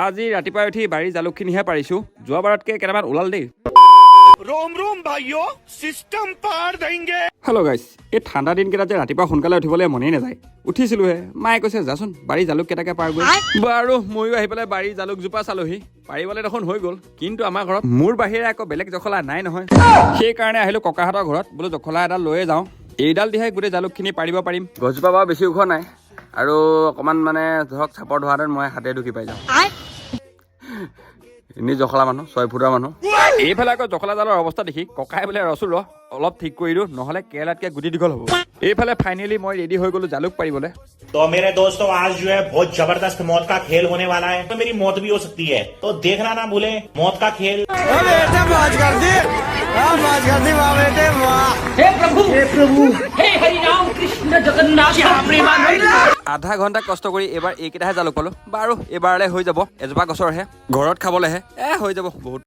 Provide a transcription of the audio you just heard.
আজি ৰাতিপুৱাই উঠি বাৰীৰ জালুকখিনিহে পাৰিছোঁ। যোৱাবাৰতকৈ কেইটামান ওলাল দেই। रोम रोम भाइयों, सिस्टम पार देंगे। হেল্ল' গাইছ, এই ঠাণ্ডা দিনকেইটাত যে ৰাতিপুৱা সোনকালে উঠিবলৈ মনেই নাযায়। উঠিছিলোহে, মায়ে কৈছে, যাচোন বাৰীৰ জালুক কেইটাকে পাৰগৈ। বাৰু, ময়ো আহি পেলাই বাৰীৰ জালুকজোপা চালোহি। পাৰিবলৈ দেখোন হৈ গ'ল, কিন্তু আমাৰ ঘৰত মোৰ বাহিৰে আকৌ বেলেগ জখলা নাই নহয়। সেইকাৰণে আহিলোঁ ককাহঁতৰ ঘৰত। বোলো জখলা এডাল লৈয়ে যাওঁ, এইডাল দিহে গোটেই জালুকখিনি পাৰিব পাৰিম। গছজোপা বাৰু বেছি ওখ নাই আৰু অকণমান মানে ধৰক চাপৰ ধোৱাহেঁতেন মই হাতে ঢুকি পাই যাওঁ। এনেই জখলা মানুহ, 6 ফুটৰ মানুহ। এইফালে আকৌ জখলা ডালৰ অৱস্থা দেখি ককাই বোলে, ৰচো ৰ, অলপ ঠিক কৰি দিওঁ, নহ'লে কেৰেলাতকৈ গুটি দীঘল হ'ব। এইফালে ফাইনেলি মই ৰেডি হৈ গ'লো জালুক পাৰিবলৈ। तो मेरे दोस्तों, आज जो है बहुत जबरदस्त मौत का खेल होने वाला है, तो मेरी मौत भी हो सकती है, तो देखना ना भूले मौत का खेल। बेटे, मौज कर दी, हाँ, मौज कर दी, वाह बेटे वाह! हे प्रभु, हे प्रभु, हे हरि राम कृष्ण जगन्नाथ प्रेमानंद। আধা ঘণ্টা কষ্ট কৰি এইবাৰ এইকেইটাহে জালুক পালোঁ। বাৰু, এইবাৰলৈ হৈ যাব। এজোপা গছৰহে, ঘৰত খাবলৈহে হৈ যাব বহুত।